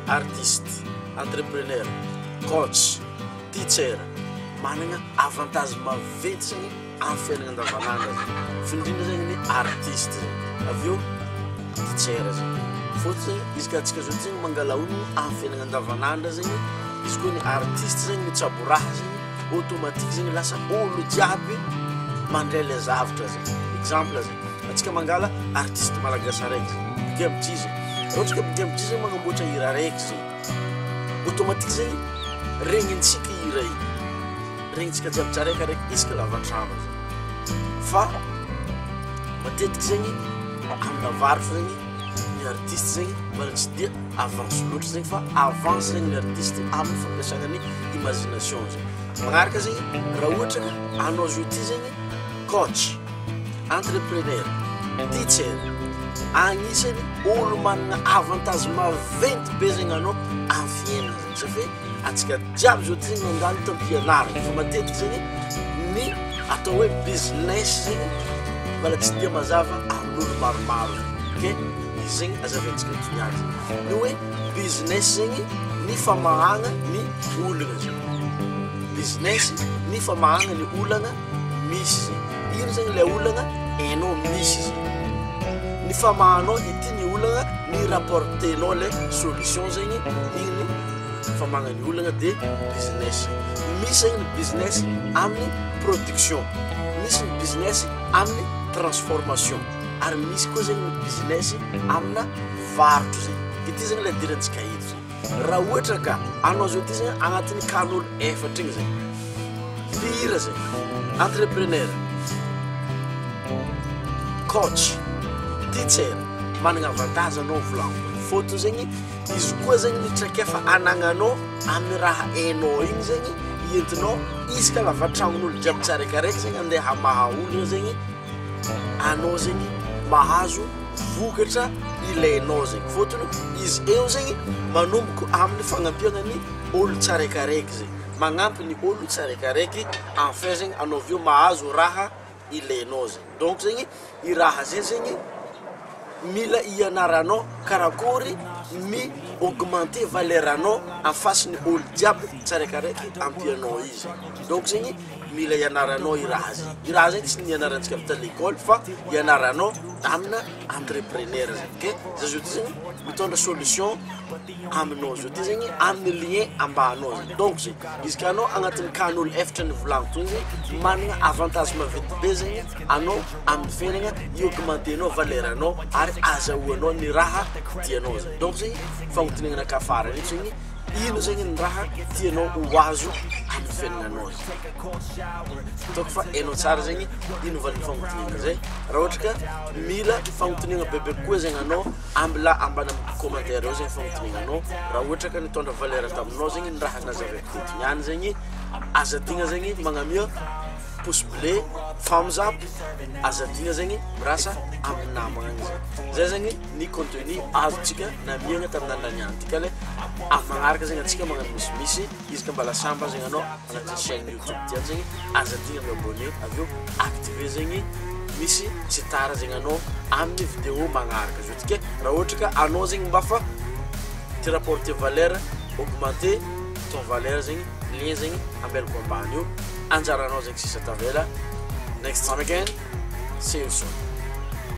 Artiste, entrepreneur, coach, teacher, managna avantage maventy zegny amin'ny fiainagna andavanandro zegny, fa indrindra zegny ny artiste zegny, avy eo teacher zegny, fôtony zegny izy ka antsika zao ty zegny mangala ologno amin'ny fiainagna andavanandro zegny, izy koa ny artiste zegny mitsabo raha zegny automatique zegny lasa olo jiaby mandray le zavatra zegny, exemple zegny antsika mangala artiste malagasy araiky zegny Big MJ zegny, raha ohatra ka Big MJ zegny magnamboatra hira araiky zegny automatique zegny regnintsika hira igny, regnintsika jiaby tsaraikaraiky isaka lavatrano zegny, fa matetiky zegny amina varotra zegny ny artiste zegny mbola tsy dia avance loatra zegny fa avance zegny ny artiste amin'ny fampiasana ny imagination zegny, magnaraka zegny raha ohatra ka anao zao ty zegny coach, entrepreneur, teacher, agnisan'ny olo managna avantage maventy be zegny anao amin'ny fiainana zegny satria antsika jiaby zao ty zegny nandalo tam-pianarana fa matetiky zegny ny atao hoe business zegny mbola tsy dia mazava amin'olo maromaro zegny, ok izy zegny azavaintsika eto niany zegny, ny hoe business zegny ny famahagna ny olagna zegny, business ny famahagna ny olagna misy zegny, ino zegny le olagna hainao misy zegny, ny famahanao ity ny olagna ny rapportenao le solution zegny igny ny famahagna ny olagna de business, misy zegny ny business amin'ny production, misy ny business amin'ny transformation, ary misy koa zegny ny business amina varotra zegny, ity zegny le idirantsika eto zegny. Raha ohatra ka anao zao ty zegny agnatin'ny cas-n'olo efatra igny zegny, mpihira zegny, entrepreneur, coach, teacher, managna avantage anao volagniko, fôtony zegny izy koa zegny ny traikefa anagnanao amin'ny raha hainao igny zegny entinao isaka lavatragnon'olo jiaby tsaraikaraiky zegny andeha hamaha olagna zegny anao zegny mahazo vokatra ilainao zegny fôtony izy eo zegny manomboko amin'ny fagnampiana ny olo tsaraikaraiky zegny magnampy ny olo tsaraikaraiky enfin zegny anao avy eo mahazo raha ilainao zegny donc zegny i raha zay zegny mila ianaranao karakôry mi augmenter valeur anao en face ny olo jiaby tsaraikaraiky ampianao izy donc zegny mila ianaranao i raha zay, i raha zay tsy nianarantsika avy ta l'école fa ianaranao amina entrepreneur zay, ok za zao ty zegny mitondra solution aminao zao ty zegny amin'ny lien ambahanao zay, donc zay izy ka anao agnatin'ny cas-n'olo efatra nivolagniko teo zegny managna avantage maventy be zegny anao amin'ny fiainagna i-augmentenao valeur anao ary azahoanao ny raha tianao zay, donc zegny fagnotaniagnanakahy farany eto zegny ino zegny ny raha tianao ho azo amin'ny fiaignananao zegny, ataoko fa hainao tsara zegny ino valin'ny fagnotaniana zay, raha ohatra ka mila fagnotaniana bebe kokoa zegny anao ambila ambany amin'ny commentaire ao zegny fagnotaniananao, raha ohatra ka nitondra valeur taminao zegny ny raha nazavaiko teto niany zegny, aza adigna zegny magnamia pouce bleu, thumbs up, aza adigna zegny mirasa amin'ny namagna agny zegny, zay zegny ny contenu azontsika namiagna tamin'ny andro niany ty ka le amin'ny magnaraka zegny antsika magnano misimisy izy ka mbala samba zegny anao agnatin'ny chaîne youtube ty ato zegny aza adigna mi-abonner avy eo activer zegny misy tsy tara zegny anao amin'ny vidéo magnaraka zao ty ke raha ohatra ka anao zegny mba fa te rapporter valeur augmenter ton valeur zegny lien zegny ambelako ambany io anjaranao zegny sisa tavela next time again see you soon.